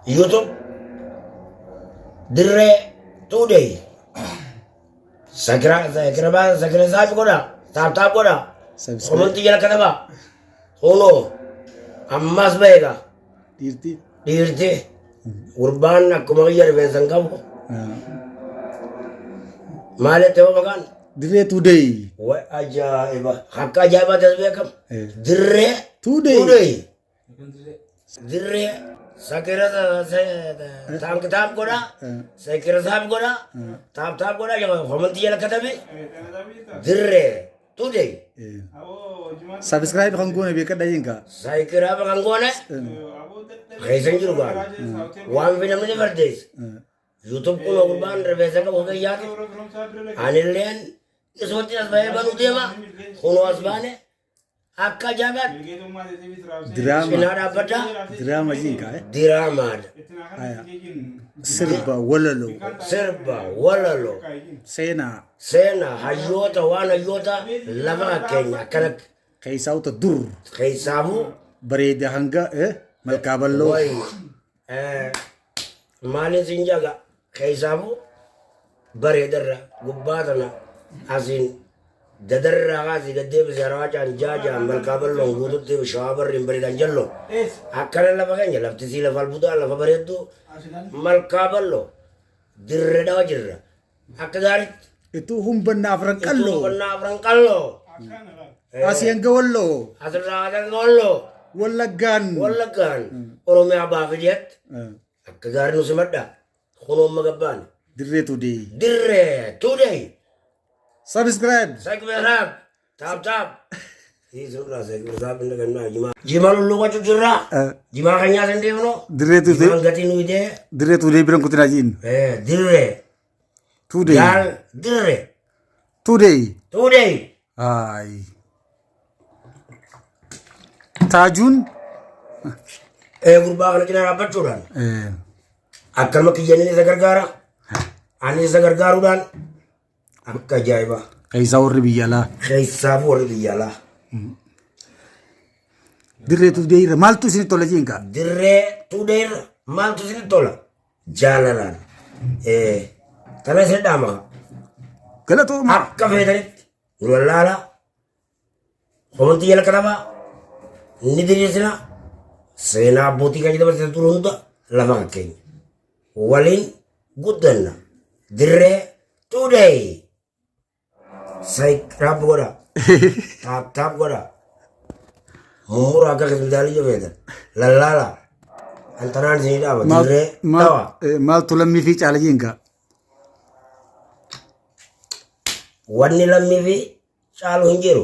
YouTube Dirree Today. Sakira sakira sakira saafi godha. Taap taap godha. Subscribe. Komantii jala katabaa. Kunoo ammas beeka. Dhiirti. Dhiirti gurbaan akkuma kiyya rifeensa hin qabu. Maal jettee hoo maqaan? Dirree Today. Way ajaa'iba. Akka ajaa'ibaa ta'es beekama. Dirree Today. Today. Dirree sakira taanki taap godha. Sakira taap godha. Taap taap godha. Komantii jala katabe. Dirree Today. Subscribe kan goone beekadha jinka. Sakira kan goone. Keessa hin jiru gaara. Waan fi namni fardeessa. YouTube kun gurbaan rifeensa qabu kiyyaati. Anilleen isumatti as bahee banuu deema. Kunoo as baane akka ajaa'ibaatti Diraama. cinaa dhaabbadhaa. Diraama jinka. Diraamaadha. Sirba walaloo. Sirba walaloo Seenaa. seenaa hayyoota waan hayyoota lafa keenya akkanatti Keessaa uta dur. keessaafuu Bareeda hanga malkaa balloo. wayi maaliin siin jaga keessaafuu bareedarra gubbaa tana asiin dadarraa kaasii gad deebisee harawaa jaajaan malkaa balloon guututti shawaa barriin bareedan jalloo akkana lafa keenya lafti sii lafa albuudaa lafa bareedduu malkaa balloo dirre dhawa jirra akka gaariitti Ituu humbannaa afran itti qalloo. humbannaa afran qalloo Asii hanga walloo. asirraa hanga walloo Wallaggaan. Wallaggaan Oromiyaa baafideetti akka gaarii nu simadha kunoo amma gabbaane Dirree Today. Dirree Today. Subscribe. Subscribe. Tap tap. Jimaa lulluuqachuu jirra. Jimaa kan nyaatan deemnu. Dirree Today. Jimaan gatii nuyi dee. Dirree Today biran kutinaa jiin. Dirree. Today. Jaal dirree. Today. Today. Ay. Taajuun. Gurbaa kana cinaa dhaabbachuudhaan akkanuma kiyyaniin isa gargaara. Ani isa gargaaruudhaan akka ajaa'ibaa. Keessaa warri biyya alaa. Keessaafuu warri biyya alaa. Dirree Today irra maaltu isinitti tola jiinka? Dirree Today irra maaltu isinitti tola? Jaalalaan. Tana isin dhaama. Galatooma. Akka feetanitti nu wallaalaa. Komantii jala katabaa. Ni diriirsina. Seenaa abbootii keenya dabarsite ture hunda lafa keenya. Waliin guddanna. Dirree Today. Subscribe godha. Tap tap godha. Mummuraa akka kisbitaalii jafeetan. Lallaala. Antanaan isinii dhaaba. Dirree dhawa. Maaltu lammii fi caala jiinka? Wanni lammii fi caalu hin jiru.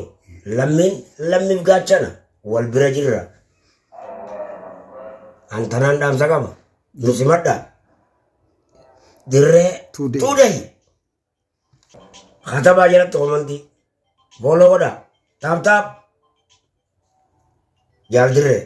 Lammiin lammiif gaachana. Wal bira jirra. Antanaan dhaamsa qaba. Nu simadha. Dirree Today. Today. Katabaa jalatti komantii. Follow godha. Tap tap. Jaal dirree.